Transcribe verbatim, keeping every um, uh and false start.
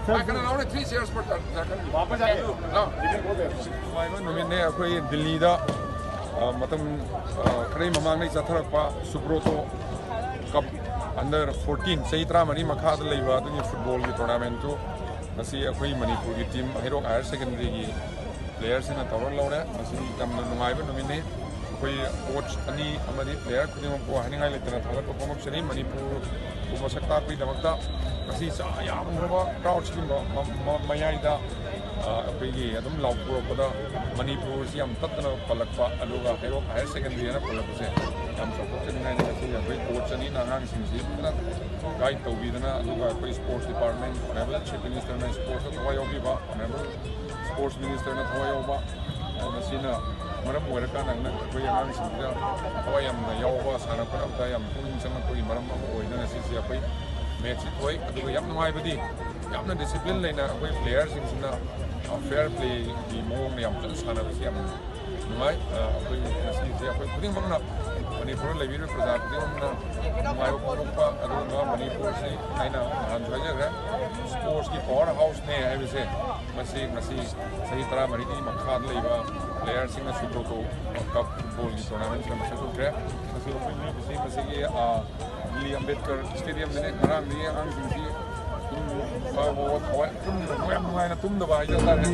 I can allow three chairs for that. That can be. वापस आइए। No. ꯅꯨꯡꯉꯥꯏꯕ ꯅꯨꯃꯤꯠꯅꯦ꯫ ꯑꯩꯈꯣꯏ ꯗꯤꯜꯂꯤꯗ, ꯑ, ꯃꯇꯝ, ꯑ, ꯈꯔꯒꯤ ꯃꯃꯥꯡꯗꯒꯤ ꯆꯠꯊꯔꯛꯄ ꯁꯨꯕ꯭ꯔꯣꯇꯣ ꯀꯞ, under fourteen, ꯆꯍꯤ ꯇꯔꯥꯃꯔꯤ ꯃꯈꯥꯗ ꯂꯩꯕ ꯑꯗꯨꯒꯤ ꯐꯨꯠꯕꯣꯜꯒꯤ ꯇꯣꯔꯅꯥꯃꯦꯟꯠꯇꯨ ꯉꯁꯤ ꯑꯩꯈꯣꯏ ꯃꯅꯤꯄꯨꯔꯒꯤ ꯇꯤꯝ ꯍꯩꯔꯣꯛ ꯍꯥꯌꯔ ꯁꯦꯀꯦꯟꯗꯔꯤꯒꯤ ꯄ꯭ꯂꯦꯌꯔꯁꯤꯡꯅ ꯇꯧꯔ ꯂꯧꯔꯦ꯫ ꯉꯁꯤ ꯌꯥꯝꯅ ꯅꯨꯡꯉꯥꯏꯕ ꯅꯨꯃꯤꯠꯅꯤ꯫ ꯑꯩꯈꯣꯏ ꯀꯣꯆ ꯑꯅꯤ ꯑꯃꯗꯤ ꯄ꯭ꯂꯦꯌꯔ ꯈꯨꯗꯤꯡꯃꯛꯄꯨ ꯍꯥꯏꯅꯤꯡꯉꯥꯏ ꯂꯩꯇꯅ ꯊꯥꯒꯠꯄ ꯐꯣꯡꯗꯣꯛꯆꯔꯤ꯫ ꯃꯅꯤꯄꯨꯔꯕꯨ ꯃꯁꯛ ꯇꯥꯛꯄꯒꯤꯗꯃꯛꯇ ꯉꯁꯤ ꯆꯥ ꯌꯥꯝꯈ꯭ꯔꯕ ꯀ꯭ꯔꯥꯎꯗꯁꯤꯒꯤ ꯃ-, ꯃ-, ꯃ-, ꯃꯌꯥꯏꯗ, ꯑ, ꯑꯩꯈꯣꯏꯒꯤ ꯑꯗꯨꯝ ꯂꯥꯎꯊꯣꯔꯛꯄꯗ ꯃꯅꯤꯄꯨꯔꯁꯤ ꯌꯥꯝ ꯇꯠꯇꯅ ꯄꯜꯂꯛꯄ, ꯑꯗꯨꯒ ꯍꯩꯔꯣꯛ ꯍꯥꯌꯔ ꯁꯦꯀꯦꯟꯗꯔꯤ ꯍꯥꯏꯅ ꯄꯜꯂꯛꯄꯁꯦ ꯌꯥꯝ ꯆꯥꯎꯊꯣꯛꯆꯅꯤꯡꯉꯥꯏꯅꯤ꯫ ꯉꯁꯤ ꯑꯩꯈꯣꯏ ꯀꯣꯆ ꯑꯅꯤꯅ ꯑꯉꯥꯡꯁꯤꯡꯁꯤ ꯐꯖꯅ ꯒꯥꯏꯗ ꯇꯧꯕꯤꯗꯅ, ꯑꯗꯨꯒ ꯑꯩꯈꯣꯏ ꯁ꯭ꯄꯣꯔꯠꯁ ꯗꯤꯄꯥꯔꯠꯃꯦꯟ, ꯑꯣꯅꯔꯦꯕꯜ ꯆꯤꯐ ꯃꯤꯅꯤꯁꯇꯔꯅ ꯁ꯭ꯄꯣꯔꯠꯁꯇ ꯊꯋꯥꯏ ꯌꯥꯎꯕꯤꯕ, ꯑꯣꯅꯔꯦꯕꯜ ꯁ꯭ꯄꯣꯔꯠꯁ ꯃꯤꯅꯤꯁꯇꯔꯅ ꯊꯋꯥꯏ ꯌꯥꯎꯕ, ꯑ, ꯃꯁꯤꯅ ꯃꯔꯝ ꯑꯣꯏꯔꯀꯥꯟꯗ ꯑꯩꯈꯣꯏ ꯑꯉꯥꯡꯁꯤꯡꯁꯤꯗ ꯊꯋꯥꯏ ꯌꯥꯝꯅ ꯌꯥꯎꯕ, ꯁꯥꯟꯅ ꯈꯣꯠꯅꯕꯗ ꯌꯥꯝ ꯄꯨꯛꯅꯤꯡ ꯆꯪꯂꯛꯄꯒꯤ ꯃꯔꯝ ꯑꯃ ꯑꯣꯏꯗꯅ ꯉꯁꯤꯁꯦ ꯑꯩꯈꯣꯏ ꯃꯦꯠꯁꯁꯤ ꯊꯣꯛꯏ꯫ ꯑꯗꯨꯒ ꯌꯥꯝ ꯅꯨꯡꯉꯥꯏꯕꯗꯤ, ꯌꯥꯝꯅ ꯗꯤꯁꯤꯄ꯭ꯂꯤꯟ ꯂꯩꯅ ꯑꯩꯈꯣꯏ ꯄ꯭ꯂꯦꯌꯔꯁꯤꯡꯁꯤꯅ, ꯑ, ꯐꯦꯌꯔ ꯄ꯭ꯂꯦꯒꯤ ꯃꯑꯣꯡꯗ ꯌꯥꯝ ꯐꯖꯅ ꯁꯥꯟꯅꯕꯁꯤ ꯌꯥꯝ ꯅꯨꯡꯉꯥꯏ꯫ ꯑ, ꯑꯩꯈꯣꯏ ꯉꯁꯤꯁꯦ ꯑꯩꯈꯣꯏ ꯈꯨꯗꯤꯡꯃꯛꯅ, ꯃꯅꯤꯄꯨꯔꯗ ꯂꯩꯕꯤꯔꯤꯕ ꯄ꯭ꯔꯖꯥ ꯈꯨꯗꯤꯡꯃꯛꯅ ꯅꯨꯡꯉꯥꯏꯕ ꯐꯣꯡꯗꯣꯛꯄ, ꯑꯗꯨꯒꯨꯝꯕ ꯃꯅꯤꯄꯨꯔꯁꯤ ꯑꯩꯅ ꯅꯍꯥꯟꯁꯨ ꯍꯥꯏꯖꯈ꯭ꯔꯦ, ꯁ꯭ꯄꯣꯔꯠꯁꯀꯤ ꯄꯋꯥꯔ ꯍꯥꯎꯁꯅꯦ ꯍꯥꯏꯕꯁꯦ ꯃꯁꯤ ꯉꯁꯤ ꯆꯍꯤ ꯇꯔꯥꯃꯔꯤꯒꯤ ꯃꯈꯥꯗ ꯂꯩꯕ ꯄ꯭ꯂꯦꯌꯔꯁꯤꯡꯅ ꯁꯨꯕ꯭ꯔꯣꯇꯣ ꯀꯞ ꯐꯨꯠꯕꯣꯜꯒꯤ ꯇꯣꯔꯅꯥꯃꯦꯟꯁꯤꯗ ꯃꯁꯛ ꯎꯠꯈ꯭ꯔꯦ꯫ ꯉꯁꯤ ꯑꯩꯈꯣꯏ ꯃꯤꯑꯣꯏꯕꯁꯤ ꯃꯁꯤꯒꯤ, ꯑ, ꯗꯤꯜꯂꯤ ꯑꯝꯕꯦꯗꯀꯔ ꯁ꯭ꯇꯦꯗꯤꯌꯝꯗꯅꯦ꯫ ꯉꯔꯥꯡꯗꯤ ꯑꯉꯥꯡꯁꯤꯡꯁꯤ ꯄꯨꯡ ꯐꯥ ꯐꯥꯎꯕ ꯊꯋꯥꯏ ꯇꯨꯝꯗꯕ, ꯌꯥꯝ ꯅꯨꯡꯉꯥꯏꯅ ꯇꯨꯝꯗꯕ ꯍꯥꯏꯖ ꯇꯥꯔꯦ꯫